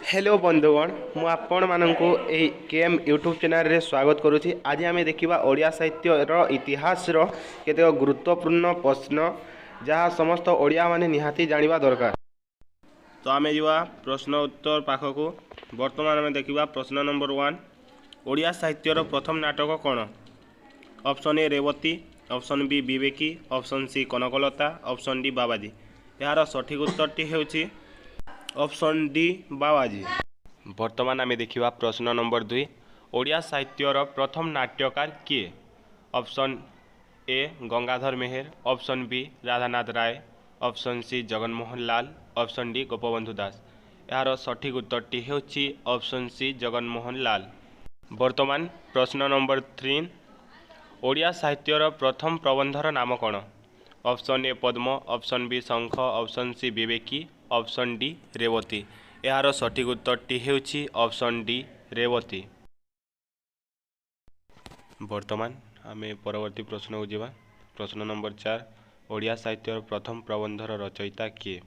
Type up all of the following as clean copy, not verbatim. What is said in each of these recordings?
Hello ବନ୍ଧୁଗଣ, ମୁଁ ଆପଣମାନଙ୍କୁ ଏହି କେ ଏମ୍ ୟୁଟ୍ୟୁବ୍ ଚ୍ୟାନେଲ୍ରେ ସ୍ୱାଗତ କରୁଛି। ଆଜି ଆମେ ଦେଖିବା ଓଡ଼ିଆ ସାହିତ୍ୟର ଇତିହାସର କେତେକ ଗୁରୁତ୍ୱପୂର୍ଣ୍ଣ ପ୍ରଶ୍ନ, ଯାହା ସମସ୍ତ ଓଡ଼ିଆମାନେ ନିହାତି ଜାଣିବା ଦରକାର। ତ ଆମେ ଯିବା ପ୍ରଶ୍ନ ଉତ୍ତର ପାଖକୁ। ବର୍ତ୍ତମାନ ଆମେ ଦେଖିବା ପ୍ରଶ୍ନ ନମ୍ବର 1, ଓଡ଼ିଆ ସାହିତ୍ୟର ପ୍ରଥମ ନାଟକ କ'ଣ? Option A Rebati, option B Bibeki, option C Kanaklata, option D Babaji. ଏହାର ସଠିକ୍ ଉତ୍ତରଟି ହେଉଛି ଅପସନ୍ ଡି ବାବାଜୀ। ବର୍ତ୍ତମାନ ଆମେ ଦେଖିବା ପ୍ରଶ୍ନ ନମ୍ବର 2, ଓଡ଼ିଆ ସାହିତ୍ୟର ପ୍ରଥମ ନାଟ୍ୟକାର କିଏ? Option A Gangadhar Meher, option B Radhanath Ray, option C Jaganmohan Lal, option D Gopabandhu Das. ଏହାର ସଠିକ୍ ଉତ୍ତରଟି ହେଉଛି ଅପସନ୍ ସି ଜଗନମୋହନ ଲାଲ। ବର୍ତ୍ତମାନ ପ୍ରଶ୍ନ ନମ୍ବର 3, ଓଡ଼ିଆ ସାହିତ୍ୟର ପ୍ରଥମ ପ୍ରବନ୍ଧର ନାମ କ'ଣ? Option A Padma, option B Shankha, option C Bibeki, option D Rebati. ଏହାର ସଠିକ୍ ଉତ୍ତରଟି ହେଉଛି ଅପସନ୍ ଡି ରେବତୀ। ବର୍ତ୍ତମାନ ଆମେ ପରବର୍ତ୍ତୀ ପ୍ରଶ୍ନକୁ ଯିବା। ପ୍ରଶ୍ନ ନମ୍ବର 4, ଓଡ଼ିଆ ସାହିତ୍ୟର ପ୍ରଥମ ପ୍ରବନ୍ଧର ରଚୟିତା କିଏ?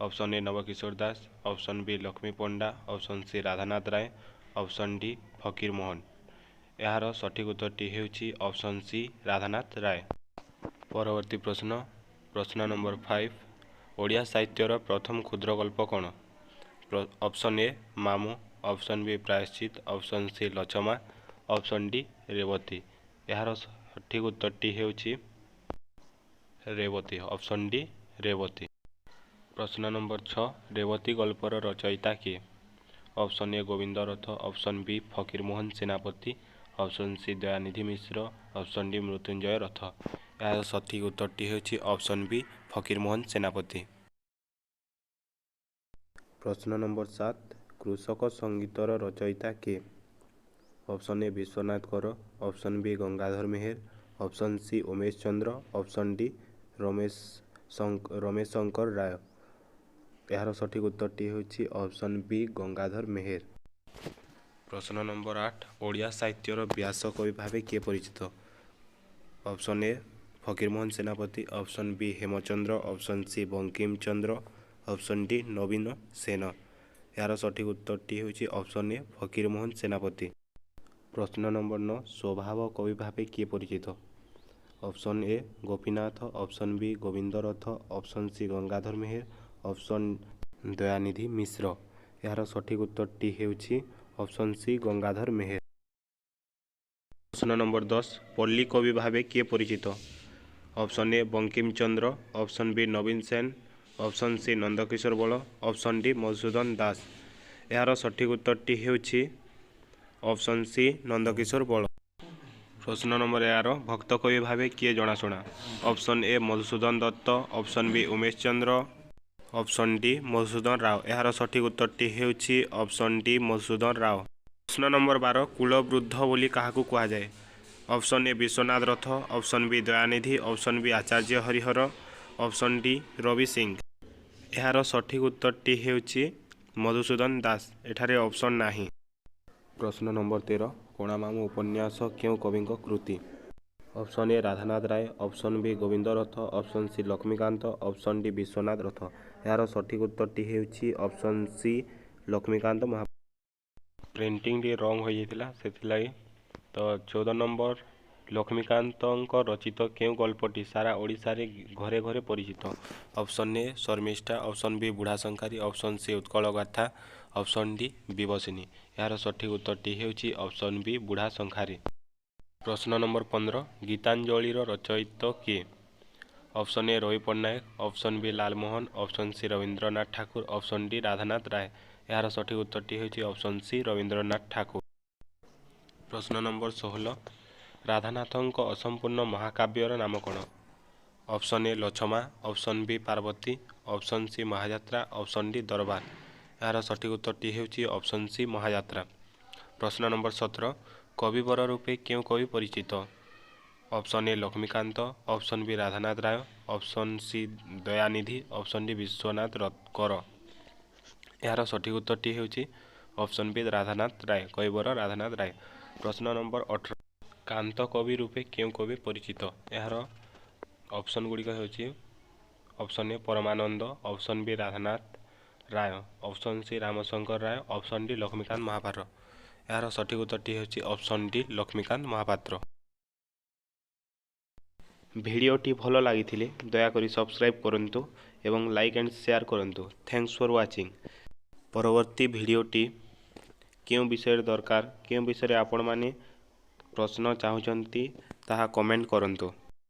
Option A Nabakishore Das, option B Lakshmi Panda, option C Radhanath Ray, option D Fakir Mohan. ଏହାର ସଠିକ୍ ଉତ୍ତରଟି ହେଉଛି ଅପସନ୍ ସି ରାଧାନାଥ ରାୟ। ପରବର୍ତ୍ତୀ ପ୍ରଶ୍ନ, ପ୍ରଶ୍ନ ନମ୍ବର 5, ଓଡ଼ିଆ ସାହିତ୍ୟର ପ୍ରଥମ କ୍ଷୁଦ୍ରଗଳ୍ପ କ'ଣ? ଅପସନ୍ ଏ ମାମୁଁ, ଅପସନ୍ ବି ପ୍ରାୟଶ୍ଚିତ, ଅପସନ୍ ସି ଲଛମା, ଅପସନ୍ ଡି ରେବତୀ। ଏହାର ସଠିକ୍ ଉତ୍ତରଟି ହେଉଛି ରେବତୀ, ଅପସନ୍ ଡି ରେବତୀ। ପ୍ରଶ୍ନ ନମ୍ବର 6, ରେବତୀ ଗଳ୍ପର ରଚୟିତା କିଏ? Option A Gobinda Rath, option B Fakirmohan Senapati, option C Dayanidhi Mishra, option D Mrutyunjay Rath. ଏହାର ସଠିକ୍ ଉତ୍ତରଟି ହେଉଛି ଅପସନ୍ ବି ଫକୀରମୋହନ ସେନାପତି। ପ୍ରଶ୍ନ ନମ୍ବର 7, କୃଷକ ସଙ୍ଗୀତର ରଚୟିତା କିଏ? Option A Biswanath Kar, option B Gangadhar Meher, option C Umesh Chandra, option D Ramesh Shankar Ray. ଏହାର ସଠିକ୍ ଉତ୍ତରଟି ହେଉଛି ଅପସନ୍ ବି ଗଙ୍ଗାଧର ମେହେର। ପ୍ରଶ୍ନ ନମ୍ବର 8, ଓଡ଼ିଆ ସାହିତ୍ୟର ବ୍ୟାସ କବି ଭାବେ କିଏ ପରିଚିତ? Option A Fakirmohan Senapati, option B Hemchandra, option C Bankimchandra, option D Nabin Sen. ଏହାର ସଠିକ୍ ଉତ୍ତରଟି ହେଉଛି ଅପସନ୍ ଏ ଫକୀରମୋହନ ସେନାପତି। ପ୍ରଶ୍ନ ନମ୍ବର 9, ସ୍ୱଭାବ କବି ଭାବେ କିଏ ପରିଚିତ? Option A Gopinath, option B Gobinda Rath, option C Gangadhar Meher, option Dayanidhi Mishra. ଏହାର ସଠିକ୍ ଉତ୍ତରଟି ହେଉଛି ଅପସନ୍ ସି ଗଙ୍ଗାଧର ମେହେର। ପ୍ରଶ୍ନ ନମ୍ବର 10, ପଲ୍ଲୀ କବି ଭାବେ କିଏ ପରିଚିତ? Option A Bankimchandra, option B Nabin Sen, option C Nandakishore Bal, option D Madhusudan Das. ଏହାର ସଠିକ୍ ଉତ୍ତରଟି ହେଉଛି ଅପସନ୍ ସି ନନ୍ଦକିଶୋର ବଳ। ପ୍ରଶ୍ନ ନମ୍ବର 11, ଭକ୍ତ କବି ଭାବେ କିଏ ଜଣାଶୁଣା? Option A Madhusudan Dutt, option B Umesh Chandra, option D Madhusudan Rao. ଏହାର ସଠିକ୍ ଉତ୍ତରଟି ହେଉଛି ଅପସନ୍ ଡି ମଧୁସୂଦନ ରାଓ। ପ୍ରଶ୍ନ ନମ୍ବର 12, କୁଳବୃଦ୍ଧ ବୋଲି କାହାକୁ କୁହାଯାଏ? Option A Biswanath Rath, option B Dayanidhi, option B Acharya Harihar, option D Rabi Singh. ଏହାର ସଠିକ୍ ଉତ୍ତରଟି ହେଉଛି ମଧୁସୂଦନ ଦାସ। ଏଠାରେ ଅପସନ୍ ନାହିଁ। ପ୍ରଶ୍ନ ନମ୍ବର 13, କଣାମାମୁଁ ଉପନ୍ୟାସ କେଉଁ କବିଙ୍କ କୃତି? Option A Radhanath Ray, option B Gobinda Rath, option C Laxmikanta, option D Biswanath Rath. ଏହାର ସଠିକ୍ ଉତ୍ତରଟି ହେଉଛି ଅପସନ୍ ସି ଲକ୍ଷ୍ମୀକାନ୍ତ ମହା। ପ୍ରିଣ୍ଟିଂ ଟିକେ ରଙ୍ଗ ହୋଇଯାଇଥିଲା, ସେଥିଲାଗି ତ। 14 ନମ୍ବର, ଲକ୍ଷ୍ମୀକାନ୍ତଙ୍କ ରଚିତ କେଉଁ ଗଳ୍ପଟି ସାରା ଓଡ଼ିଶାରେ ଘରେ ଘରେ ପରିଚିତ? Option A Sharmistha, option B Budha Shankhari, option C Utkal Gatha, option D Bibasini. ଏହାର ସଠିକ୍ ଉତ୍ତରଟି ହେଉଛି ଅପସନ୍ ବି ବୁଢ଼ା ଶଙ୍ଖାରୀ। ପ୍ରଶ୍ନ ନମ୍ବର 15, ଗୀତାଞ୍ଜଳିର ରଚୟିତ କିଏ? Option A Rabi Patnaik, option B Lalmohan, option C Rabindranath Thakur, option D Radhanath Ray. ଏହାର ସଠିକ୍ ଉତ୍ତରଟି ହେଉଛି option C Rabindranath Thakur. ପ୍ରଶ୍ନ ନମ୍ବର 16, ରାଧାନାଥଙ୍କ ଅସମ୍ପୂର୍ଣ୍ଣ ମହାକାବ୍ୟର ନାମ କ'ଣ? Option A Lachhama, option B Parbati, option C Mahajatra, option D Darbar. ଏହାର ସଠିକ୍ ଉତ୍ତରଟି ହେଉଛି ଅପସନ୍ ସି ମହାଯାତ୍ରା। ପ୍ରଶ୍ନ ନମ୍ବର 17, କବିବର ରୂପେ କେଉଁ କବି ପରିଚିତ? Option A Laxmikanta, option B Radhanath Ray, option C Dayanidhi, option D Biswanath Kar. ଏହାର ସଠିକ୍ ଉତ୍ତରଟି ହେଉଛି ଅପସନ୍ ବି ରାଧାନାଥ ରାୟ, କବିବର ରାଧାନାଥ ରାୟ। ପ୍ରଶ୍ନ ନମ୍ବର 18, କାନ୍ତ କବି ରୂପେ କେଉଁ କବି ପରିଚିତ? ଏହାର ଅପସନ୍ ଗୁଡ଼ିକ ହେଉଛି option A Paramananda, option B Radhanath, Ray, option C Ramshankar Ray, option D Laxmikanta Mohapatra. ଏହାର ସଠିକ୍ ଉତ୍ତରଟି ହେଉଛି ଅପସନ୍ ଡି ଲକ୍ଷ୍ମୀକାନ୍ତ ମହାପାତ୍ର। ଭିଡ଼ିଓଟି ଭଲ ଲାଗିଥିଲେ ଦୟାକରି ସବସ୍କ୍ରାଇବ୍ କରନ୍ତୁ ଏବଂ ଲାଇକ୍ ଆଣ୍ଡ ସେୟାର କରନ୍ତୁ। Thanks for watching. ପରବର୍ତ୍ତୀ ଭିଡ଼ିଓଟି କେଉଁ ବିଷୟରେ ଦରକାର, କେଉଁ ବିଷୟରେ ଆପଣମାନେ ପ୍ରଶ୍ନ ଚାହୁଁଛନ୍ତି, ତାହା କମେଣ୍ଟ କରନ୍ତୁ।